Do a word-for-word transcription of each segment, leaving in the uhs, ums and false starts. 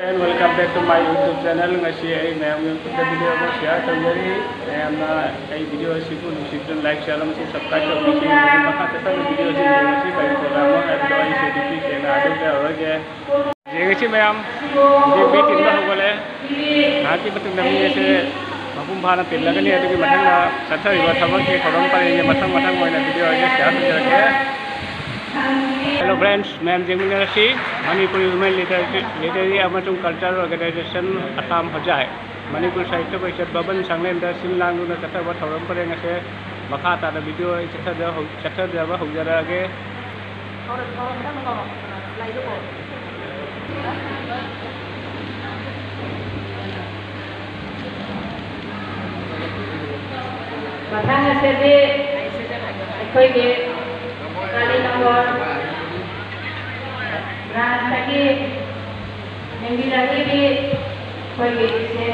And welcome back to my YouTube channel. ꯉꯁꯤ ꯑꯩ ꯃꯌꯥꯝꯒꯤ ꯈꯨꯠꯇ video ꯑꯃ share ꯇꯧꯖꯔꯤ꯫ ꯃꯌꯥꯝꯅ ꯑꯩ video ꯑꯁꯤꯕꯨ ꯅꯨꯡꯁꯤꯕꯤꯗꯨꯅ like, share ꯑꯃꯁꯨꯡ subscribe ꯇꯧꯕꯤꯈꯤ꯫ ꯃꯈꯥ ꯆꯠꯊꯕ video ꯑꯁꯤ ꯌꯦꯡꯉꯁꯤ꯫ ꯀꯔꯤ program ꯅꯣ ꯍꯥꯏꯕꯗꯣ ꯑꯩ ꯁꯤꯗꯤ ꯁꯦꯡꯅ ꯍꯥꯏꯗꯣꯛꯆꯔꯔꯣꯏꯒꯦ꯫ ꯌꯦꯡꯉꯁꯤ ꯃꯌꯥꯝ, ꯍꯧꯖꯤꯛ ꯃꯤ ꯇꯤꯟꯕ ꯍꯧꯒꯠꯂꯦ꯫ ꯉꯥꯏꯍꯥꯛꯀꯤ ꯃꯇꯨꯡꯗ ꯃꯤ ꯑꯁꯦ ꯃꯄꯨꯡ ꯐꯥꯅ ꯇꯤꯜꯂꯒꯅꯤ꯫ ꯑꯗꯨꯒꯤ ꯃꯊꯪꯗ ꯆꯠꯊꯔꯤꯕ ꯊꯕꯛꯀꯤ ꯊꯧꯔꯝ ꯄꯔꯦꯡꯒꯤ ꯃꯊꯪ ꯃꯊꯪ ꯑꯣꯏꯅ video ꯑꯩ share ꯇꯧꯖꯔꯛꯀꯦ꯫ Hello friends, ꯃꯌꯥꯝ ꯌꯦꯡꯃꯤꯟꯅꯔꯁꯤ꯫ ꯃꯅꯤꯄꯨꯔꯤ women literary, literary ꯑꯃꯁꯨꯡ cultural organization ꯑꯁꯥꯝ ꯍꯣꯖꯥꯏ, ꯃꯅꯤꯄꯨꯔ ꯁꯥꯍꯤꯇ꯭ꯌ ꯄꯔꯤꯁꯠ ꯚꯕꯟ ꯁꯪꯂꯦꯟꯗ ꯁꯤꯟ ꯂꯥꯡꯗꯨꯅ ꯆꯠꯊꯕ ꯊꯧꯔꯝ ꯄꯔꯦꯡ ꯑꯁꯦ ꯃꯈꯥ ꯇꯥꯅ video ꯑꯩ ꯆꯠꯊꯖ-, ꯆꯠꯊꯖꯕ ꯍꯧꯖꯔꯛꯑꯒꯦ꯫ ꯃꯊꯪ ꯑꯁꯤꯗꯤ ꯑꯩꯈꯣꯏꯒꯤ ꯀꯥꯂꯤ ꯅꯝꯕꯣꯜ ꯕ꯭ꯔꯥꯟꯁꯇꯒꯤ ꯂꯦꯡꯕꯤꯔꯛꯂꯤꯕꯤ ꯑꯩꯈꯣꯏꯒꯤ ꯏꯆꯦ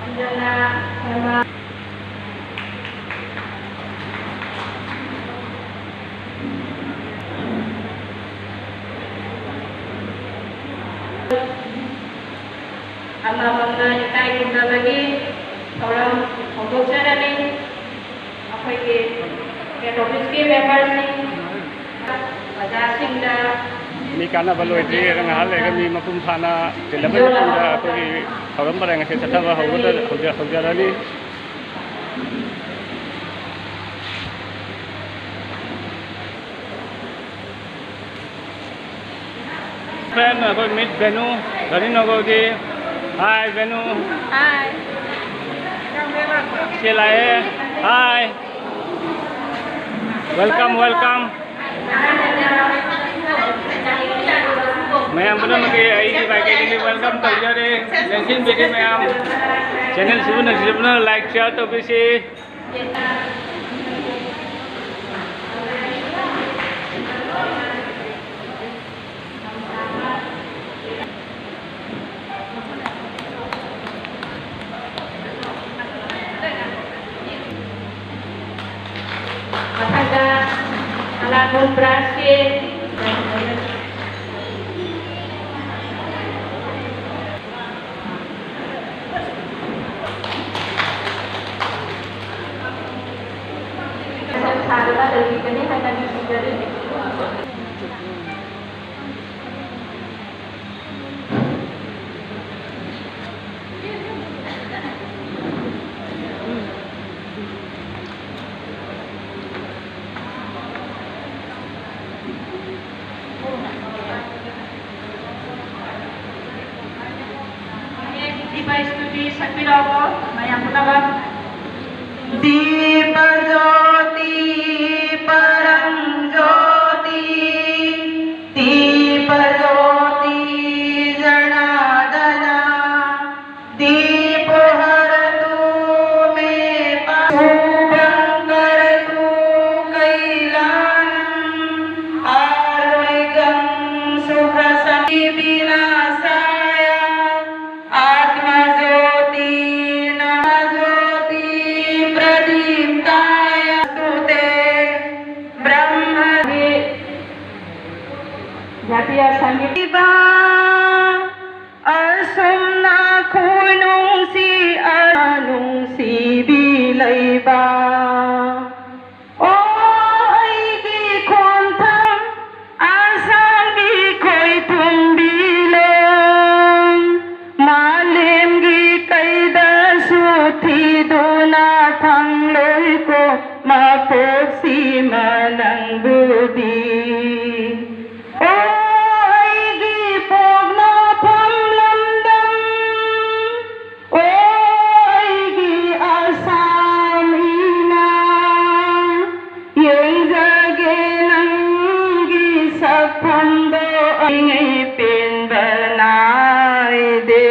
ꯑꯟꯖꯅꯥ ꯁꯔꯃ꯫ ꯑꯃꯃꯝꯅ ꯏꯀꯥꯏ ꯈꯨꯝꯅꯕꯒꯤ ꯊꯧꯔꯝ ꯍꯧꯗꯣꯛꯆꯔꯅꯤ꯫ ꯑꯩꯈꯣꯏꯒꯤ head officeꯀꯤ memberꯁꯤꯡ, ꯑꯣꯖꯥꯁꯤꯡꯗ ꯃꯤ ꯀꯥꯟꯅꯕ ꯂꯣꯏꯗ꯭ꯔꯤ꯫ ꯉꯥꯏꯍꯥꯛ ꯂꯩꯔꯒ ꯃꯤ ꯃꯄꯨꯡ ꯐꯥꯅ ꯇꯤꯜꯂꯕ ꯃꯇꯨꯡꯗ ꯑꯩꯈꯣꯏꯒꯤ ꯊꯧꯔꯝ ꯄꯔꯦꯡ ꯑꯁꯤ ꯆꯠꯊꯕ ꯍꯧꯒꯗ-, ꯍꯧꯖ-, ꯍꯧꯖꯔꯅꯤ꯫ Friend, ꯑꯩꯈꯣꯏ meet venue ꯙꯅꯤꯅꯒꯔꯒꯤ꯫ Hi venue꯫ Hi꯫ ꯁꯤ ꯂꯥꯛꯑꯦ꯫ Hi꯫ Welcome, welcome꯫ ꯃꯌꯥꯝ ꯄꯨꯝꯅꯃꯛꯀꯤ ꯑꯩꯒꯤ ꯃꯥꯏꯀꯩꯗꯒꯤ welcome ꯇꯧꯖꯔꯤ꯫ ꯂꯦꯡꯁꯤꯟꯕꯤꯔꯤ ꯃꯌꯥꯝ꯫ Channelꯁꯤꯕꯨ ꯅꯨꯡꯁꯤꯕꯅ like, share ꯇꯧꯕꯤꯁꯤ꯫ ꯃꯊꯪꯗ ꯑꯂꯥꯟꯕꯝ ꯕ꯭ꯔꯥꯟꯁꯀꯤ ꯁꯛꯄꯤꯔꯛꯑꯣ ꯃꯌꯥꯝ ꯄꯨꯝꯅꯃꯛ꯫ ꯗꯤꯄ ꯖꯣꯇꯤ ꯄꯔꯝ ꯖꯣꯇꯤ, ꯗꯤꯄ ꯖꯣꯇꯤ ꯖꯅꯥꯗꯅ, ꯗꯤꯄꯣ ꯍꯔ ꯇꯨ ꯃꯦ ꯄ-, ꯁꯨꯚꯪ ꯀꯔ ꯇꯨ ꯀꯩꯂꯥꯅꯝ, ఆరోగ్యం సుఖ సం-, వినాశాయ ఆత్మ జ్యోతి నమ జ్యోతి ప్రదీప్తాయ స్తుతే బ్రహ్మ. ꯖꯥꯇꯤꯌ ꯁꯪꯒꯤꯠ ꯑꯁꯨꯝꯅ ꯈꯣꯏꯅꯨꯡꯁꯤ ꯑꯅꯨꯡꯁꯤꯕꯤ ꯂꯩꯕ꯫ ꯑꯣ ꯑꯩꯒꯤ ꯈꯣꯟꯊꯪ ꯑꯁꯥꯝꯒꯤ ꯈꯣꯏꯊꯨꯝꯕꯤ ꯂꯣꯟ, ꯃꯥꯂꯦꯝꯒꯤ ꯀꯩꯗꯁꯨ ꯊꯤꯗꯨꯅ ꯐꯪꯂꯣꯏꯀꯣ ꯃꯄꯣꯛꯁꯤꯃ ꯅꯪꯕꯨꯗꯤ꯫ ꯑꯣ ꯑꯩꯒꯤ ꯄꯣꯛꯅꯐꯝ ꯂꯝꯗꯝ, ꯑꯣ ꯑꯩꯒꯤ ꯑꯁꯥꯝ ꯏꯃꯥ, ꯌꯦꯡꯖꯒꯦ ꯅꯪꯒꯤ ꯁꯛꯐꯝꯗꯣ ꯑꯩꯉꯩ ꯄꯦꯟꯕ ꯅꯥꯏꯗꯦ꯫